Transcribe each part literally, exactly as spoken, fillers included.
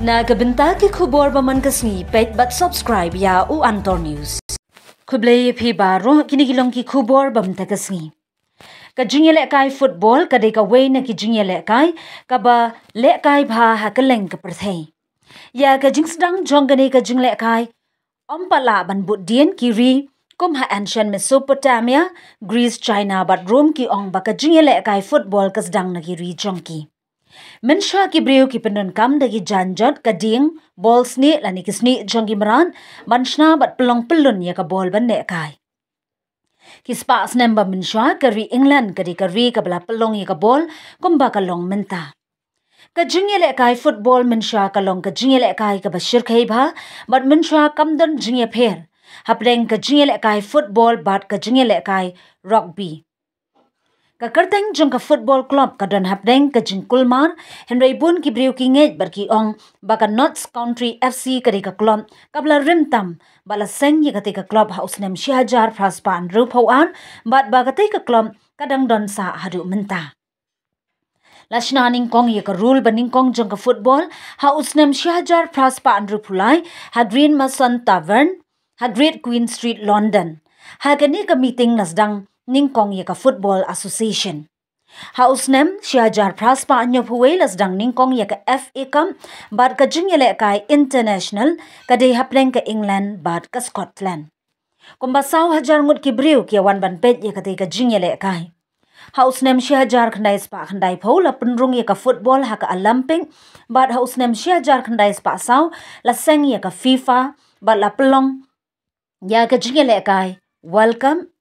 Na ka bynta ki khubor ba man ka sngi, peit bad subscribe ïa u Antor News. Khublei phi baroh, kine ki long ki khubor ba man ka sngi. Ka jingïalehkai football ka dei kawei na ki jingïalehkai kaba lehkai bha ha kylleng ka pyrthei. Ïa ka jingsdang jong kane ka jinglehkai ym pat lah ban bud dien. Ki ri kum ha ancient Mesopotamia, Greece, China bad Rome ki ong ba ka jingïalehkai football ka sdang na ki ri jong ki. Mynshuwa ki briew ki pyndonkam da ki janjot, ka dieng, bol snieh lane ki snieh jong ki mrad ban shna bad pynlong pyllun ïa ka bol ban lehkai. Ki spah snem ba mynshuwa ka ri England ka dei ka ri kaba la pynlong ïa ka bol kumba ka long mynta. Ka jingïalehkai football mynshuwa ka long ka jingïalehkai kaba shyrkhei bha, bad mynshuwa kam don jingïapher hapdeng ka jingïalehkai football bad ka jingïalehkai rugby. Ka kyrteng jong ka football club ka don hapdeng ka jingkulmar, hynrei bun ki briew ki ngeit bad ki ong ba ka Notts County F C ka dei ka club kaba la rim tam, ba la seng ïa katei ka club ha u snem shi hajar phra spah hynriewphew ar, bad ba katei ka club ka dang don sah haduh mynta. La shna nyngkong ïa ka rule ba nyngkong jong ka football ha u snem shi hajar phra spah hynriewphew lai ha Green Mason Tavern ha Great Queen Street, London. Ha kane ka meeting la sdang nyngkong ïa ka Football Association. Ha u snem shi hajar phra spah hynñiewphew wei la sdang nyngkong ïa ka F A Cup, bad ka jingïalehkai international ka dei hapdeng ka England bad ka Scotland. Kumba saw hajar ngut ki briew ki ïa wan ban peit ïa katei ka jingïalehkai. Ha u snem shi hajar khyndai spah khyndaiphew la pynrung ïa ka football ha ka Olympic, bad ha u snem shi hajar khyndai spah saw la seng ïa ka FIFA, bad la pynlong ïa ka jingïalehkai World Cup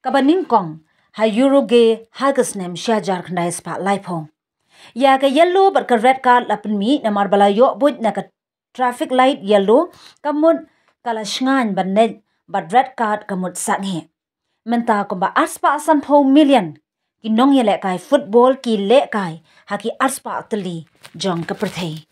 kaba nyngkong ha Uruguay ha ka snem shi hajar khyndai spah laiphew. Ïa ka yellow bad ka red card la pynmih namar ba la ïoh buit na ka traffic light yellow, ka mut ka la shngaiñ ban leit, bad red card ka mut sangeh. Mynta kumba ar spah sanphew million ki nongïalehkai football ki lehkai ha ki ar spah tylli jong ka pyrthei.